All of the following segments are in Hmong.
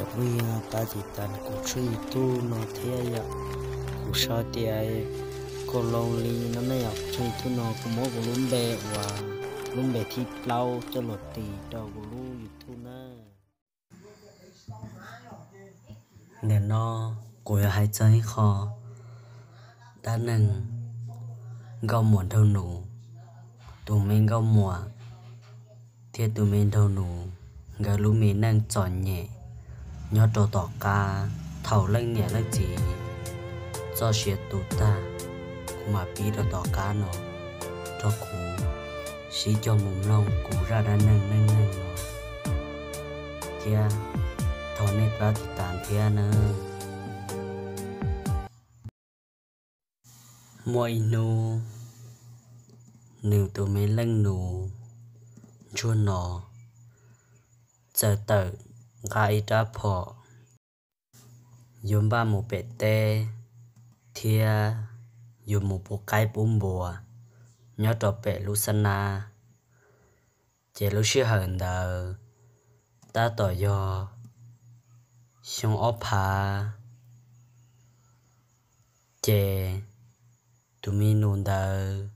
Kuv yog pab tiv tas kuv tshooj YouTube no thiab yom. Kuv sau tias Kau Loo Li no ne yom. Tshooj YouTube no kuv muab kuv lub npe uas lub npe thib plaub coj los tis rau kuv lub YouTube na. Ntawm no kuv yuav hais txog ib qho dab neeg nkauj muam nraug nus. Tus me nkauj muam thiab tus me nraug nus nkawd lub me neej txom nyem nyob rau tom qab thaum leej niam leej txiv txoj sia tu tag. Kuv mam pib rau tom qab no rau kuv sib cog mus mloog kuv zaj dab neeg neej neeg no thiab thov nej pab tiv tas thiab nawb. Muaj ib hnub nws tus me leej nus ntsuag no txawm tawm nqa ib rab phom yuav npaj mus pem teb thiab yuav mus pub qaib pub npua nyob rau pem lub xab nab. Ces lub sij hawm ntawd tab tom yog xyoo ob phav, ces tus me nus ntawd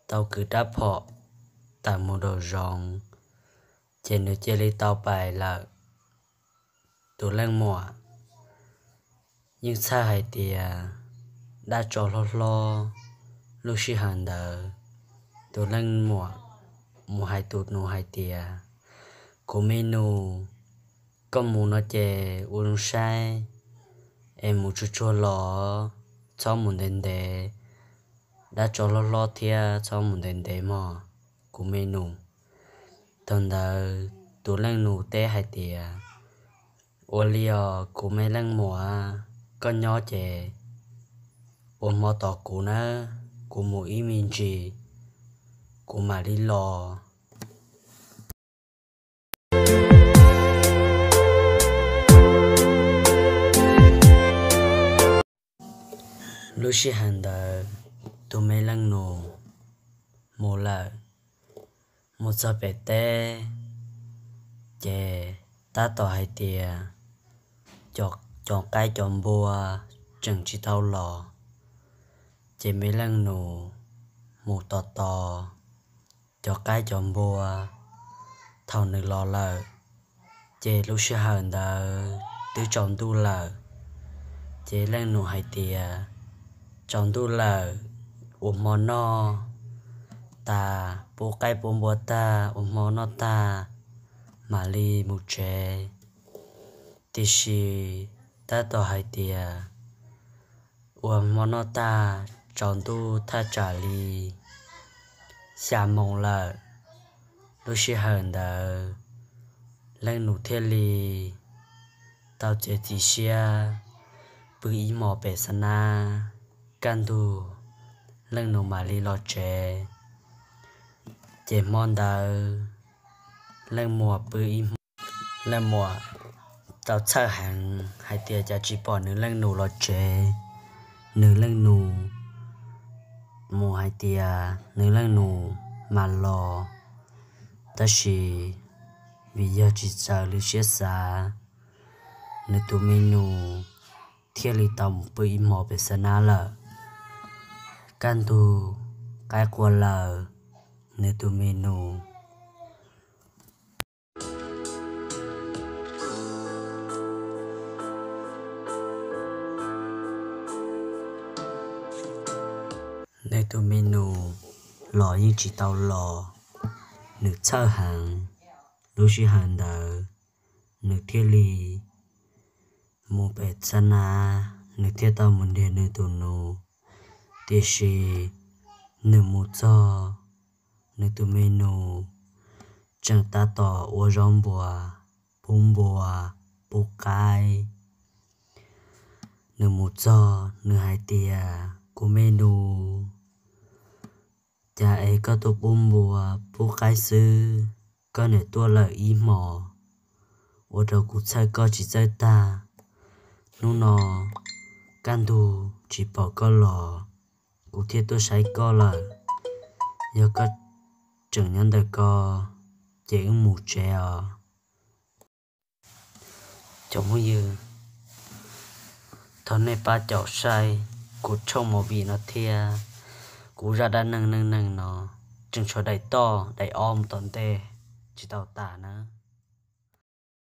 tau kwv rab phom tawm mus nraum zoov, ces nws cia li tau pais lawm. Tus leej muam yeej txhawj hais tias dab tsov hlob hlob. Lub sij hawm ntawd tus leej muam mus hais tus nus hais tias, kuv me nus, koj mus no ces ua zoo saib es mus tsuag tsuag los, txhob mus ntev ntev, dab tsov hlob hlob thiab, txhob mus ntev ntev mog kuv me nus. Thaum ntawd tus leej nus teb hais tias, ua li os kuv me leej muam, koj nyob ces ua hmo tos kuv nawb, kuv mus ib me ntsis kuv mam li los. Lub sij hawm ntawd tus me leej nus mus lawm, mus txog pem teb, ces tab tom hais tias cov qaib cov npua tseem tsis tau los, ces me leej nus mus tos tos cov qaib cov npua. Thaum nws los lawm, ces lub sij hawm ntawd twb tsaus ntuj lawm. Ces leej nus hais tias, tsaus ntuj lawm, ua hmo noj tas, pub qaib pub npua tag, ua hmo noj tag mam li mus tsev. Tiam sis tab tom hais tias ua hmo noj tag, tsaus ntuj thaj tsam li xya moos lawm. Lub sij hawm ntawd leej nus thiaj li tau txiav txim siab pw ib hmos pem xab nab, kaj ntug leej nus mam li los tsev. Ces hmo ntawd leej muam pw ib hmo, leej muam tau txhawj heev hais tias cas tsis pom nws leej nus los tsev. Nws leej nus mus hais tias nws leej nus mam los, tab sis vim yog tsis txaus lub siab xav, nws tus me nus thiaj li tau mus pw ib hmos pem xab nab lawm. Kaj ntug qaib qua lawm, nws tus me nus nws tus me nus los yeej tsis tau los, nws txhawj heev. Lub sij hawm ntawd nws thiaj li mus pem xab nab, nws thiaj tau mus nrhiav nws tus nus. Tiam sis nws mus txog, nws tus me nus tseem tab tom ua zaub npua, pub npua, pub qaib. Nws mus txog nws hais tias, kuv me nus, cas es koj tuaj pub npua pub qaib xwb, koj niam tuaj lawm ib hmos, ua rau kuv txhawj koj tsis txawj tag. Hnub no kaj ntug tsis pom koj los, kuv thiaj tuaj saib koj lawm. Yog koj tseem nyob ntawm ko, ces wb mus tsev os. Cov phooj ywg, thov nej pab caum saib kuv tshooj movie no thiab kuv zaj dab neeg neej neeg no tseem tshuav daim toj daim ob mus tom ntej tsis tau tas na.